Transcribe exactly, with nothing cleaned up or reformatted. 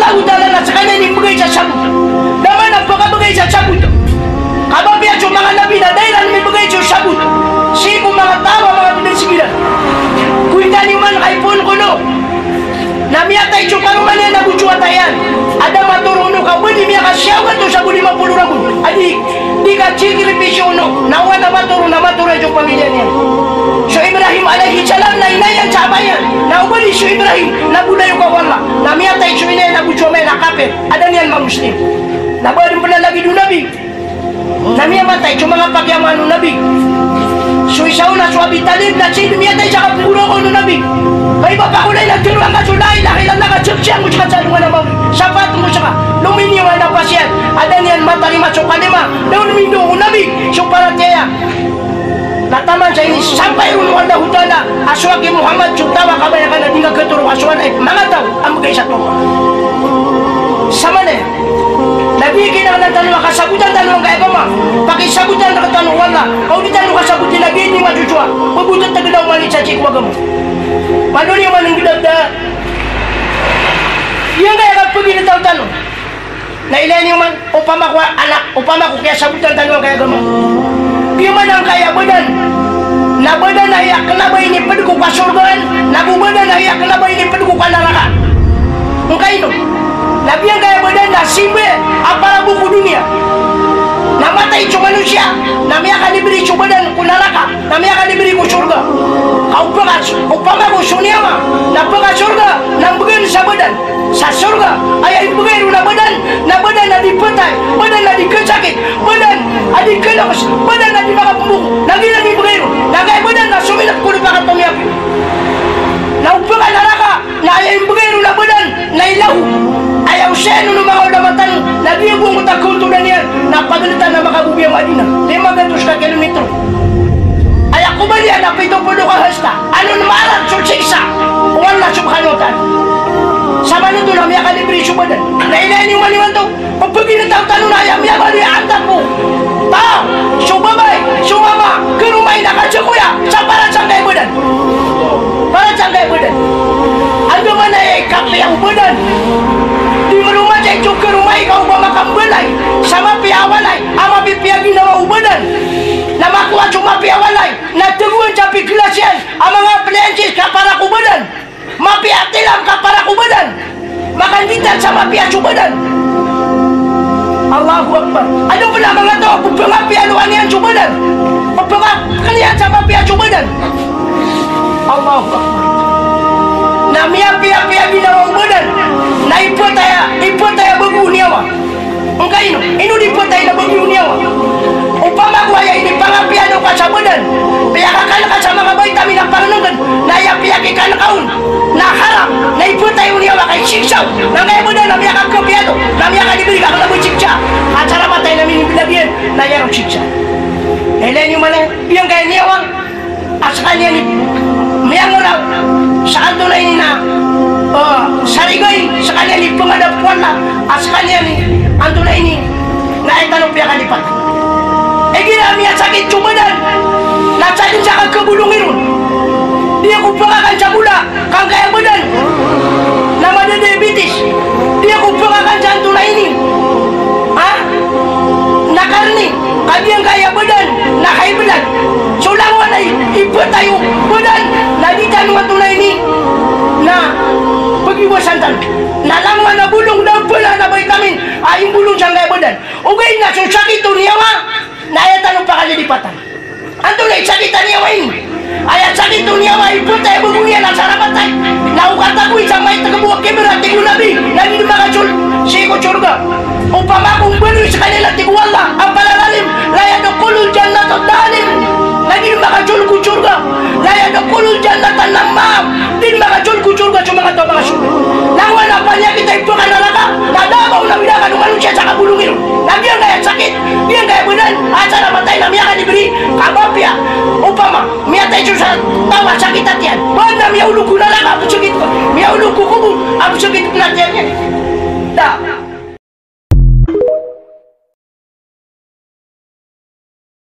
Allahu Ta'ala na skaniyan i mbgay sa sabot. Da man a pkabgay sa sabot. Ka apiya so manga nabi na da iran mbibgay so sabot sii ko manga taw a manga pd siran. Kowitan iyo man ka ipoon kono na miyatay so karoma niyan ago so wata iyan. A da matoro on ka o ba di miyakasiyawat o sago lima polo ragon a di, di kasakripisyo on, na o ba na matoro, na matoro iyan so pamilya niyan. So Ibrahim alayhis salam na ina iyan sa ama iyan. Na o ba di so Ibrahim na bolayoka o Allah. Na miyatay so ina iyan ago so ama iyan a kapir. A da niyan mamuslim. Na ba dn pn a lagid o nabi na miyamatay so manga pakiyamaan o nabi. So isa on na so Abi Talib na sii dn miyatay sa kapnggoraok o nabi. Ka i bapa ko lay na tharo angka so la ilaha illallah ka saksian ko ska sa alongan a mawri. Sapaat ko ska. Lominiyo a napas iyan. A da niyan matarima so kalima. Na on mindo o nabi so paratiyaya. Na taman sa inisampay ron o Allahu Ta'ala a so aki Muhammad so taw a kabaya ka na di ngka khatoro a so anay manga taw a mbgay sa taw. Samanaya na di kinanglan tano a kasabotan tano angkai a agama. Pakisabotan rktano o Allah. Ka o di tano kasaboti na giya di masosowa. Pbototg daw mani sa sii ko agama. Malo niyo man ngdabda. Giyangkaya kapagilitaw tano. Na ilaya niyo man, opama ko anak, opama ko kiyasabotan tano angkai a agama. Giya man angkai a badan, na badan a aya kna ba inipd ko kasorgaan, nago badan a aya kna ba inipd ko kanaraka. Angkaino? Na giyangkaya badan na simba a para bo ko doniya. Na matay so manosiya, na miyakalibri so badan ko naraka, na miyakalibri ko sorga. Ka opama, opama ko so niyawa na pkasorga, na mbgan sa badan. Sa sorga, aya imbgay ron a badan, na badan a di phatay, badan a di khasakit, badan a di khalks, badan a di makapmbok, na giyanan i imbgay ron, na angkaya badan na sominap ko lopa ka tomiyapi. Na opama ka naraka, na aya imbgay ron a badan, na ilaho. Aya osayan on o manga ulama tano, na giya bo angkoto a kaontodan iyan, na pagltan a makabobi a Madinah, lima gatos ka kilometro. Aya kobal iyan na pito polo ka hasta. Ano na marata so siksa o Allah subhanahu wa ta'ala. Samanoto na miyakalibri so badan. Na ilaya niyo man imanto, pphagilitaw tano na aya miyabaloy a antap o taw, so babay, so mama, karomai na kasakoya sa para sangkai a badan. Para sangkai a badan. Andamanaya i kapiya o badan. Di mromasay so karomai ka o ba makambalay sa mapiya a walay a mapipiya ginawa o badan. Na makowa so mapiya a walay. Na tagoan sa piglas iyan a manga appliances ka para ko badan. Mapiya a tilam ka para ko badan. Makanditan sa mapiya so badan. Allahu Akbar. Adn pn a manga taw a pphangapiyaloan iyan so badan. Pphangakn iyan sa mapiya so badan. Allahu Akbar. Na miyapiyapiya ginawa o badan. Na iphatay a, iphatay a bago o niyawa. Angkaino, ino di phatay na bago o niyawa? Opama ko aya inipangapiyalo ka sa badan, piyakakan ka sa manga vitamin a pangnngkn, na aya piyakikan ka on na haram, na iphatay o niyawa ka isiksa on. Na angkaya badan na miyakakapiyalo, na miyakadibri ka kna ba siksa. Acara matay na miniblag iyan, na aya ron siksa. Ilaya niyo man a giyangkaya niyawa a skaniyan i miyangoraw sa antonaa ini na, eh, sarigay, skaniyan i pangadap ko Allah, a skaniyan i antonaa ini na aya tano piyakalipatan. Igira miyasakit so badan, na sakit sa kakabolongi ron. Di ako pakakan sa bola, ka angkaya badan na madadiabetes. Di ako pakakan sa antonaa ini, ha? Na karni, ka giyangkaya badan na high blood. So langowan a iphatay o badan na di tano antonaa ini na pagiwasan tano. Na langowan a bolong na bala na vitamin a imbolong sangkaya badan. Ogaid na so sakit o niyawa na aya tano pakalilipatan. Antonaa i sakit a niyawa ini? Aya sakit o niyawa i phatay a bago iyan a saramatay. Na o katagoy sa maitg bo a kibr a tig o Nabi, na di dn makasold sii ko sorga. Opama ko mbaloy skaniyan a tig o Allah a palalalim, la yadkhulul jannata dhalim. Na di dn makasold ko sorga. La yadkhulul jannata namam. Di dn makasold ko sorga so manga taw a manga sold. Langowan a paniyakit a iphakanaraka, na da a ba on a bida kano manosiya sa kabolongi ron. Na giyangkaya sakit, giyangkaya badan a saramatay na miyaka